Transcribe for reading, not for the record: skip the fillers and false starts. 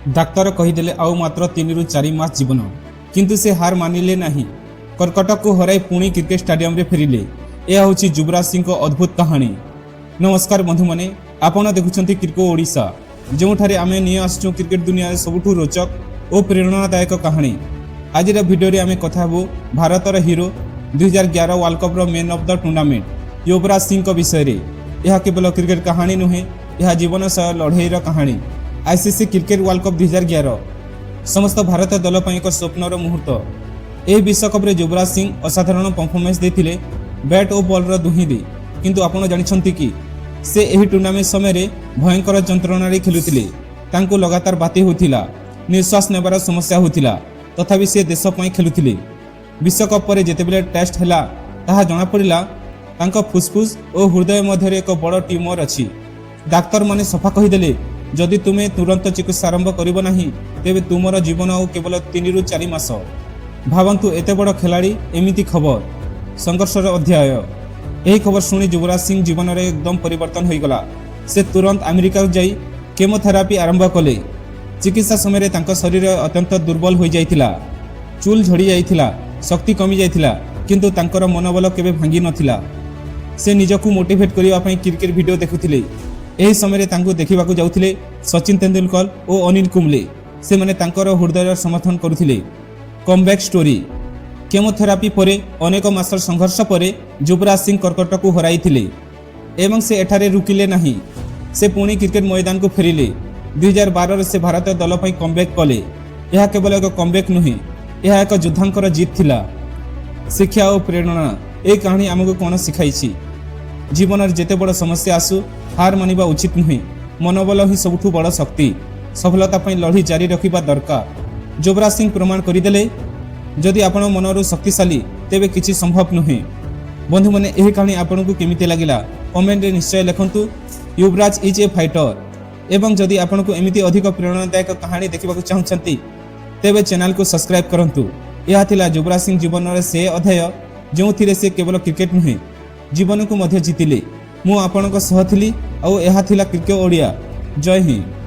ଡାକ୍ତର କହିଦେଲେ, ଆଉ ମାତ୍ର 3ରୁ 4 ମାସ ଜୀବନ। କିନ୍ତୁ ସେ ହାର ମାନିଲେ ନାହିଁ। କର୍କଟକୁ ହରାଇ ପୁଣି କ୍ରିକେଟ ଷ୍ଟାଡିୟମରେ ଫେରିଲେ। ଏହା ହେଉଛି ଯୁବରାଜ ସିଂଙ୍କ ଅଦ୍ଭୁତ କାହାଣୀ। ନମସ୍କାର ବନ୍ଧୁମାନେ, ଆପଣ ଦେଖୁଛନ୍ତି କ୍ରିକୋ ଓଡ଼ିଶା, ଯେଉଁଠାରେ ଆମେ ନେଇ ଆସୁଛୁ କ୍ରିକେଟ ଦୁନିଆର ସବୁଠୁ ରୋଚକ ଓ ପ୍ରେରଣାଦାୟକ କାହାଣୀ। ଆଜିର ଭିଡ଼ିଓରେ ଆମେ କଥା ହେବୁ ଭାରତର ହିରୋ, 2011 ୱାର୍ଲଡ କପ୍ର man of the tournament Yuvraj ସିଂଙ୍କ ବିଷୟରେ। ଏହା କେବଳ କ୍ରିକେଟ କାହାଣୀ ନୁହେଁ, ଏହା ଜୀବନ ସହ ଲଢ଼େଇର କାହାଣୀ। ଆଇସିସି କ୍ରିକେଟ ୱାର୍ଲଡ କପ୍ 2011 ସମସ୍ତ ଭାରତୀୟ ଦଳ ପାଇଁ ଏକ ସ୍ୱପ୍ନର ମୁହୂର୍ତ୍ତ। ଏହି ବିଶ୍ୱକପ୍ରେ ଯୁବରାଜ ସିଂ ଅସାଧାରଣ ପରଫର୍ମାନ୍ସ ଦେଇଥିଲେ, ବ୍ୟାଟ୍ ଓ ବଲ୍ର ଦୁହିଁରେ। କିନ୍ତୁ ଆପଣ ଜାଣିଛନ୍ତି କି, ସେ ଏହି ଟୁର୍ଣ୍ଣାମେଣ୍ଟ ସମୟରେ ଭୟଙ୍କର ଯନ୍ତ୍ରଣାରେ ଖେଳୁଥିଲେ? ତାଙ୍କୁ ଲଗାତାର ବାନ୍ତି ହେଉଥିଲା, ନିଶ୍ୱାସ ନେବାର ସମସ୍ୟା ହେଉଥିଲା। ତଥାପି ସେ ଦେଶ ପାଇଁ ଖେଳୁଥିଲେ। ବିଶ୍ୱକପ୍ ପରେ ଯେତେବେଳେ ଟେଷ୍ଟ ହେଲା, ତାହା ଜଣାପଡ଼ିଲା ତାଙ୍କ ଫୁସଫୁସ ଓ ହୃଦୟ ମଧ୍ୟରେ ଏକ ବଡ଼ ଟ୍ୟୁମର ଅଛି। ଡାକ୍ତରମାନେ ସଫା କହିଦେଲେ, ଯଦି ତୁମେ ତୁରନ୍ତ ଚିକିତ୍ସା ଆରମ୍ଭ କରିବ ନାହିଁ, ତେବେ ତୁମର ଜୀବନ ଆଉ କେବଳ 3ରୁ 4 ମାସ। ଭାବନ୍ତୁ, ଏତେ ବଡ଼ ଖେଳାଳି, ଏମିତି ଖବର। ସଂଘର୍ଷର ଅଧ୍ୟାୟ। ଏହି ଖବର ଶୁଣି ଯୁବରାଜ ସିଂ ଜୀବନରେ ଏକଦମ ପରିବର୍ତ୍ତନ ହୋଇଗଲା। ସେ ତୁରନ୍ତ ଆମେରିକାକୁ ଯାଇ କେମୋଥେରାପି ଆରମ୍ଭ କଲେ। ଚିକିତ୍ସା ସମୟରେ ତାଙ୍କ ଶରୀର ଅତ୍ୟନ୍ତ ଦୁର୍ବଳ ହୋଇଯାଇଥିଲା। ଚୁଲ ଝଡ଼ି ଯାଇଥିଲା, ଶକ୍ତି କମିଯାଇଥିଲା, କିନ୍ତୁ ତାଙ୍କର ମନୋବଳ କେବେ ଭାଙ୍ଗି ନଥିଲା। ସେ ନିଜକୁ ମୋଟିଭେଟ୍ କରିବା ପାଇଁ କ୍ରିକେଟ ଭିଡ଼ିଓ ଦେଖୁଥିଲେ। ଏହି ସମୟରେ ତାଙ୍କୁ ଦେଖିବାକୁ ଯାଉଥିଲେ ସଚିନ ତେନ୍ଦୁଲକର ଓ ଅନିଲ କୁମ୍ବଲେ। ସେମାନେ ତାଙ୍କର ହୃଦୟର ସମର୍ଥନ କରୁଥିଲେ। Comeback story. Chemotherapy ପରେ ଅନେକ ମାସର ସଂଘର୍ଷ ପରେ ଯୁବରାଜ ସିଂ କର୍କଟକୁ ହରାଇଥିଲେ ଏବଂ ସେ ଏଠାରେ ରୁକିଲେ ନାହିଁ। ସେ ପୁଣି କ୍ରିକେଟ ମଇଦାନକୁ ଫେରିଲେ। 2012ରେ ସେ ଭାରତୀୟ ଦଳ ପାଇଁ କମ୍ବ୍ୟାକ୍ କଲେ। ଏହା କେବଳ ଏକ କମ୍ବ୍ୟାକ୍ ନୁହେଁ, ଏହା ଏକ ଯୋଦ୍ଧାଙ୍କର ଜିତ୍ ଥିଲା। ଶିକ୍ଷା ଓ ପ୍ରେରଣା। ଏହି କାହାଣୀ ଆମକୁ କ'ଣ ଶିଖାଇଛି? ଜୀବନରେ ଯେତେ ବଡ଼ ସମସ୍ୟା ଆସୁ, ହାର ମାନିବା ଉଚିତ ନୁହେଁ। ମନୋବଳ ହିଁ ସବୁଠୁ ବଡ଼ ଶକ୍ତି। ସଫଳତା ପାଇଁ ଲଢ଼ି ଜାରି ରଖିବା ଦରକାର। ଯୁବରାଜ ସିଂ ପ୍ରମାଣ କରିଦେଲେ, ଯଦି ଆପଣ ମନରୁ ଶକ୍ତିଶାଳୀ, ତେବେ କିଛି ସମ୍ଭବ ନୁହେଁ। ବନ୍ଧୁମାନେ, ଏହି କାହାଣୀ ଆପଣଙ୍କୁ କେମିତି ଲାଗିଲା, କମେଣ୍ଟରେ ନିଶ୍ଚୟ ଲେଖନ୍ତୁ, "Yuvraj is a fighter"। ଏବଂ ଯଦି ଆପଣଙ୍କୁ ଏମିତି ଅଧିକ ପ୍ରେରଣାଦାୟକ କାହାଣୀ ଦେଖିବାକୁ ଚାହୁଁଛନ୍ତି, ତେବେ ଚ୍ୟାନେଲକୁ ସବସ୍କ୍ରାଇବ୍ କରନ୍ତୁ। ଏହା ଥିଲା ଯୁବରାଜ ସିଂ ଜୀବନର ସେ ଅଧ୍ୟାୟ, ଯେଉଁଥିରେ ସେ କେବଳ କ୍ରିକେଟ ନୁହେଁ, ଜୀବନକୁ ମଧ୍ୟ ଜିତିଲେ। ମୁଁ ଆପଣଙ୍କ ସହ ଥିଲି ଆଉ ଏହା ଥିଲା କ୍ରିକେଟ ଓଡ଼ିଆ। ଜୟ ହିନ୍ଦ।